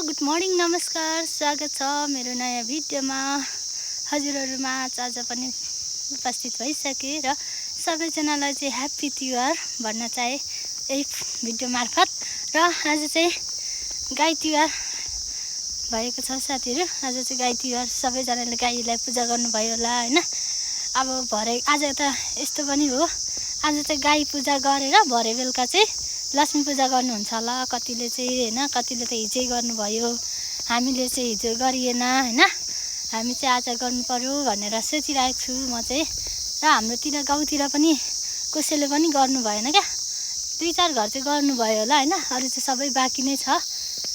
Good morning नमस्कार स्वागत छ मेरो नयाँ भिडियोमा। हजुरहरुमा आज पनि उपस्थित भइसके र सबैजनालाई चाहिँ ह्यापी तिहार भन्न चाहे यही भिडियो मार्फत। र आज चाहिँ गाई तिहार भएको छ साथीहरु। आज चाहिँ गाई तिहार सबैजनाले गाईलाई पूजा गर्नुभयो होला हैन। अब भरे आज त यस्तो पनि हो, आज चाहिँ गाई पूजा गरेर भरे बेलुका चाहिँ लक्ष्मी पूजा गर्नुहुन्छ होला। कतिले चाहिँ हैन, कतिले त हिजै गर्नुभयो, हामीले चाहिँ हिजो गरिएन हैन। हामी चाहिँ आज गर्नु पर्यो भनेर सोचिरहेको छु म चाहिँ। र हाम्रोतिर गाउँतिर पनि कसैले पनि गर्नु भएन क्या, 2-4 घर चाहिँ गर्नुभयो होला हैन। अरु चाहिँ सबै बाँकी नै छ,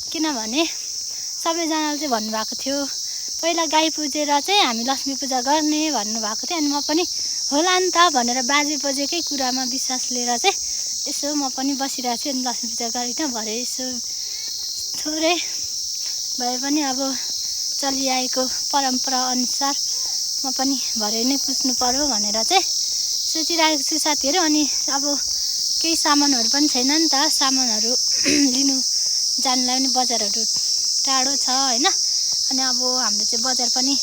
किनभने सबैजनाले चाहिँ भन्नुभएको थियो पहिला गाई पूजेर चाहिँ हामी लक्ष्मी पूजा गर्ने भन्नुभएको थियो। अनि म पनि होला नि त भनेर बाजे बजेकै कुरामा विश्वास लिएर चाहिँ यसो म पनि बसिरहेको छु। अनि लक्ष्मी पूजा गरिन भरे यसो थोरै भए पनि अब चलिआएको परम्परा अनुसार म पनि भरे नै पुज्नु पर्यो भनेर चाहिँ सोचिरहेको छु साथीहरु। अनि अब केही सामानहरु पनि छैन नि त, सामानहरु लिनु जानलाई पनि बजारहरु टाढो छ हैन। अनि अब हाम्रो चाहिँ बजार पनि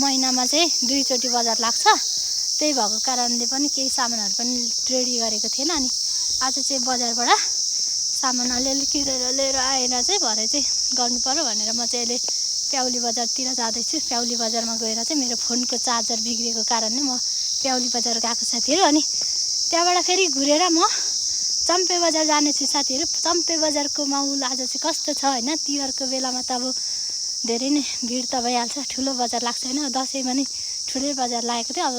महिनामा चाहिँ 2 चोटि बजार लाग्छ, त्यही भएको कारणले पनि केही सामानहरु पनि रेडी गरेको थिएन। अनि आज चाहिँ बजारबाट सामान अलिअलि किनेर लिएर आएर चाहिँ भरे चाहिँ गर्नु पर्यो भनेर म चाहिँ अहिले प्याउली बजारतिर जाँदैछु। प्याउली बजारमा गएर चाहिँ मेरो फोनको चार्जर बिग्रेको कारणले म प्याउली बजार गएको साथीहरु। अनि त्यहाँबाट फेरि घुरेर म चम्पे बजार जानेछु साथीहरु। चम्पे बजारको माहौल आज चाहिँ कस्तो छ हैन। तिहारको बेलामा त अब धेरै नै भिड त भइहाल्छ, ठुलो बजार लाग्छ हैन। दशैंमा नि ठुलै बजार लागेको थियो, अब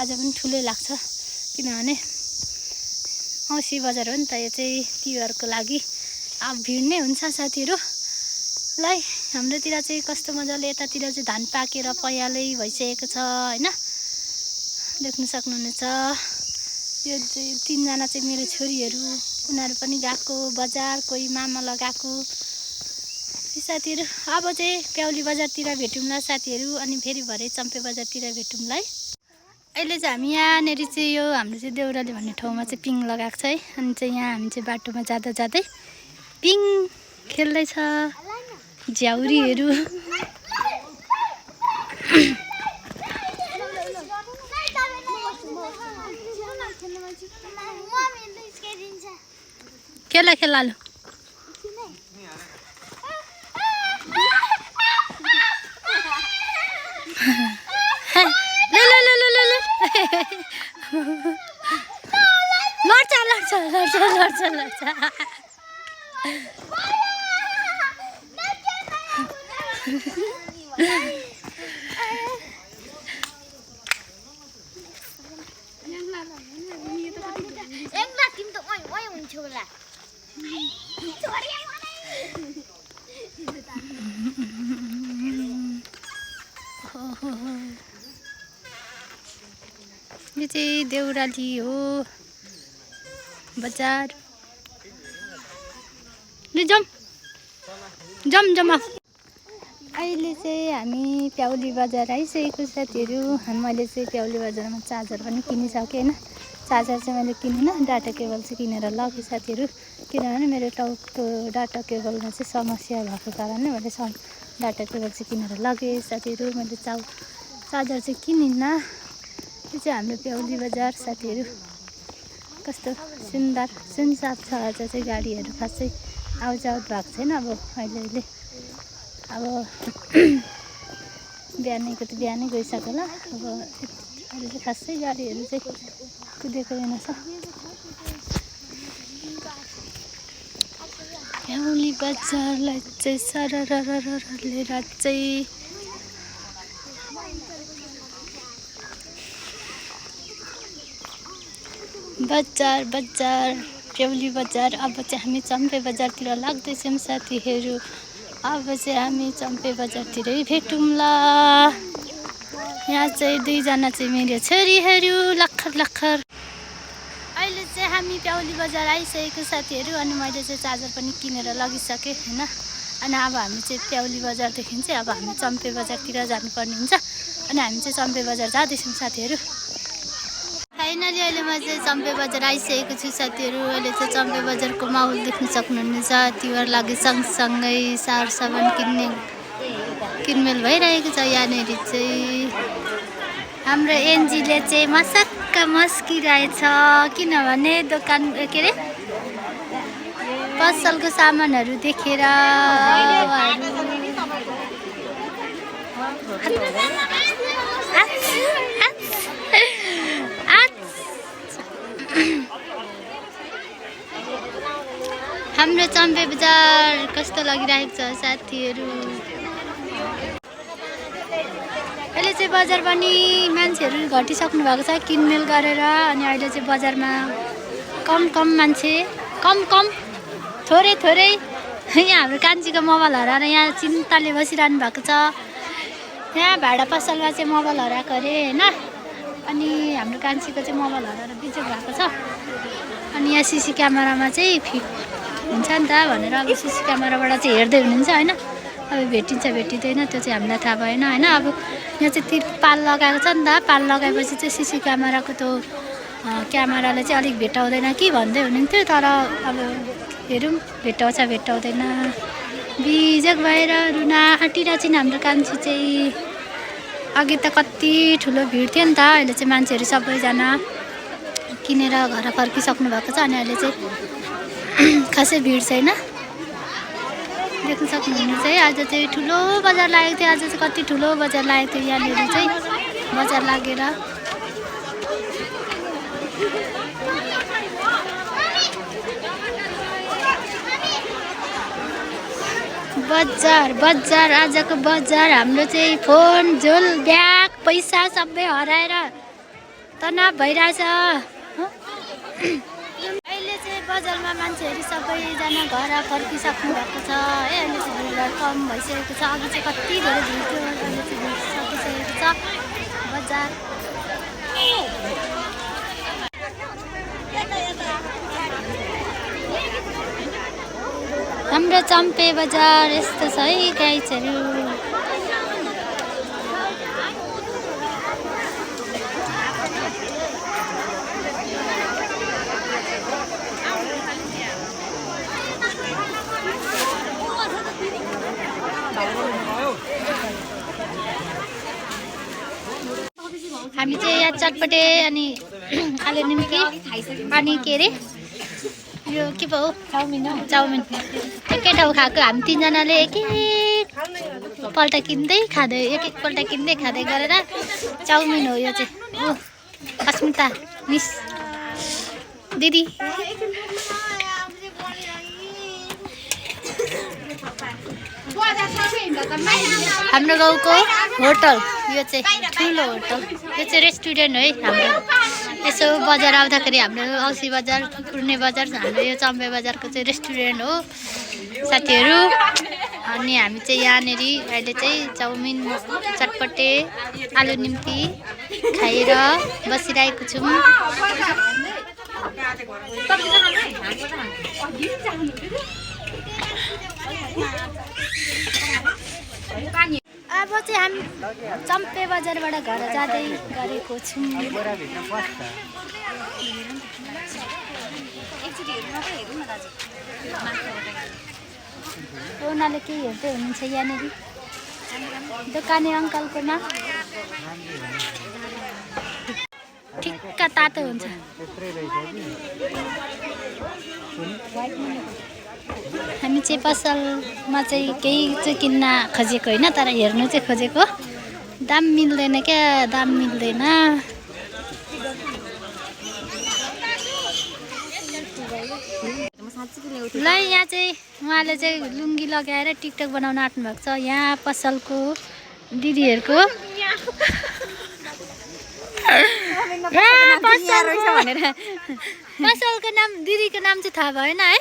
आज पनि ठुलै लाग्छ किनभने औँसी बजार हो नि त। यो चाहिँ तिहारको लागि अब भिड नै हुन्छ साथीहरु। लाई हाम्रोतिर चाहिँ कस्तो मजाले यतातिर चाहिँ धान पाकेर पयालै भइसकेको छ हैन, देख्न सक्नुहुनेछ। यो चाहिँ 3 जना चाहिँ मेरो छोरीहरु, उनीहरु पनि गएको बजार, कोही मामा लगाएको साथीहरु। अब चाहिँ प्याउली बजारतिर भेटौँला साथीहरु, अनि फेरि भरे चम्पे बजारतिर भेटौँला है। अहिले चाहिँ हामी यहाँनेरि चाहिँ यो हाम्रो चाहिँ देउराली भन्ने ठाउँमा चाहिँ पिङ लगाएको छ है। अनि चाहिँ यहाँ हामी चाहिँ बाटोमा जाँदा जाँदै पिङ खेल्दैछ झ्याउरीहरू। खेला खेला लो लड्छ लड्छ लड्छ लड्छ लड्छ। यो चाहिँ देउराली हो बजार। जम जम जम अहिले चाहिँ हामी प्याउली बजार आइसकेको साथीहरु। मैले चाहिँ प्याउली बजारमा चार्जर पनि किनिसकेँ हैन। चार्जर चाहिँ मैले किनिनँ, डाटा केबल चाहिँ किनेर लगेँ साथीहरु। किनभने मेरो टाउको डाटा केबलमा चाहिँ समस्या भएको कारणले मैले डाटा केबल चाहिँ किनेर लगेँ साथीहरु। मैले चार्जर चाहिँ किनिनँ। यो चाहिँ हाम्रो प्याउली बजार साथीहरु। कस्तो सुन्दर सुनसाफ छ। आज चाहिँ गाडीहरु खासै आउजाउट भएको छैन। अब अहिले अब बिहानको त बिहानै गइसक्यो होला। अब अहिले चाहिँ खासै गाडीहरु चाहिँ कुदेको रहेनछ। प्याउली बजारलाई चाहिँ सरररररलेर चाहिँ बजार बजार प्याउली बजार। अब चाहिँ हामी चम्पे बजारतिर लाग्दैछौँ साथीहरु। अब चाहिँ हामी चम्पे बजारतिरै भेटौँला। यहाँ चाहिँ 2 जना चाहिँ मेरो छोरीहरु लखर लखर। अहिले चाहिँ हामी प्याउली बजार आइसकेको साथीहरु। अनि मैले चाहिँ चार्जर पनि किनेर लगिसकेँ हैन। अनि अब हामी चाहिँ प्याउली बजारदेखि चाहिँ अब हामी चम्पे बजारतिर जानुपर्ने हुन्छ। अनि हामी चाहिँ चम्पे बजार जाँदैछौँ साथीहरु। फाइनली अहिले म चाहिँ चम्पे बजार आइसकेको छु साथीहरू। अहिले चाहिँ चम्पे बजारको माहौल देख्न सक्नुहुनेछ। तिहार लागि सँगसँगै सार सामान किनमेल भइरहेको छ। यहाँनिर चाहिँ हाम्रो एनजीले चाहिँ मसक्क मस्किरहेछ, किनभने दोकान के अरे पसलको सामानहरू देखेर। हाम्रो चम्पे बजार कस्तो लागिरहेको छ साथीहरू। अहिले चाहिँ बजार पनि मान्छेहरू घटिसक्नु भएको छ किनमेल गरेर। अनि अहिले चाहिँ बजारमा कम मान्छे, कम थोरै यहाँ हाम्रो कान्छीको मोबाइल हराएर यहाँ चिन्ताले बसिरहनु भएको छ। यहाँ भाडा पसलमा चाहिँ मोबाइल हराएको अरे होइन। अनि हाम्रो कान्छीको चाहिँ मोबाइल हराएर बिजोग भएको छ। अनि यहाँ सिसी क्यामेरामा चाहिँ फिट हुन्छ नि त भनेर अब सिसी क्यामेराबाट चाहिँ हेर्दै हुनुहुन्छ होइन। अब भेटिन्छ भेटिँदैन त्यो चाहिँ हामीलाई थाहा भएन होइन। अब यहाँ चाहिँ तिरपाल लगाएको छ नि त, पाल लगाएपछि चाहिँ सिसी क्यामेराको त्यो क्यामेराले चाहिँ अलिक भेटाउँदैन कि भन्दै हुनुहुन्थ्यो। तर अब हेरौँ भेटाउँदैन। बिजोग भएर रुन आँटिरहेको छैन हाम्रो कान्छी चाहिँ। अघि त कति ठुलो भिड थियो नि त, अहिले चाहिँ मान्छेहरू सबैजना किनेर घर फर्किसक्नु भएको छ। अनि अहिले चाहिँ खासै भिड छैन, देख्न सक्नुहुनेछ है। आज चाहिँ ठुलो बजार लागेको थियो। आज चाहिँ कति ठुलो बजार लागेको थियो यहाँनिर चाहिँ बजार लागेर। बजार आजको बजार हाम्रो चाहिँ फोन, झोल, ब्याग, पैसा सबै हराएर तनाव भइरहेछ। अहिले चाहिँ बजारमा मान्छेहरू सबैजना घर फर्किसक्नु भएको छ है। अहिले चाहिँ भिडभाड कम भइसकेको छ। अघि चाहिँ कति धेरै भिड थियो, अहिले चाहिँ भिड सकिसकेको छ बजार। हाम्रो चम्पे बजार यस्तो छ है गाइजहरू। हामी चाहिँ यहाँ चटपटे अनि आलु निम्की अनि के अरे यो के पो चाउमिन एकै ठाउँ खाएको। हामी तिनजनाले एक एकपल्ट किन्दै खाँदै गरेर चाउमिन हो यो चाहिँ। ओ अस्मिता मिस दिदी हाम्रो गाउँको होटल यो चाहिँ ठुलो होटल, यो चाहिँ रेस्टुरेन्ट है हाम्रो। यसो बजार आउँदाखेरि हाम्रो औसी बजार कुर्ने बजार हाम्रो यो चम्पे बजारको चाहिँ रेस्टुरेन्ट हो साथीहरू। अनि हामी चाहिँ यहाँनिर अहिले चाहिँ चाउमिन, चटपटे, आलु निम्की खाएर बसिरहेको छौँ। अब चाहिँ हामी चम्पे बजारबाट घर जाँदै गरेको छौँ। उनीहरूले के हेर्दै हुनुहुन्छ यहाँनिर दोकाने अङ्कलकोमा। ठिक्क तातो हुन्छ। हामी चाहिँ पसलमा चाहिँ केही चाहिँ किन्न खोजेको होइन, तर हेर्नु चाहिँ खोजेको। दाम मिल्दैन क्या, दाम मिल्दैन। ल यहाँ चाहिँ उहाँले चाहिँ लुङ्गी लगाएर टिकटक बनाउन आँट्नु भएको छ। यहाँ पसलको दिदीहरूको पसलको नाम दिदीको नाम चाहिँ थाहा भएन है।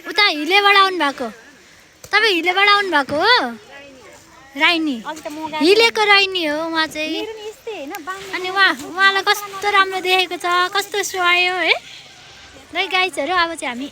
उता हिलेबाट आउनु भएको, तपाईँ हिलेबाट आउनु भएको हो? राइनी, हिलेको राइनी हो उहाँ चाहिँ। अनि उहाँलाई कस्तो राम्रो देखेको छ, कस्तो सुहायो है। ल गाइजहरू अब चाहिँ हामी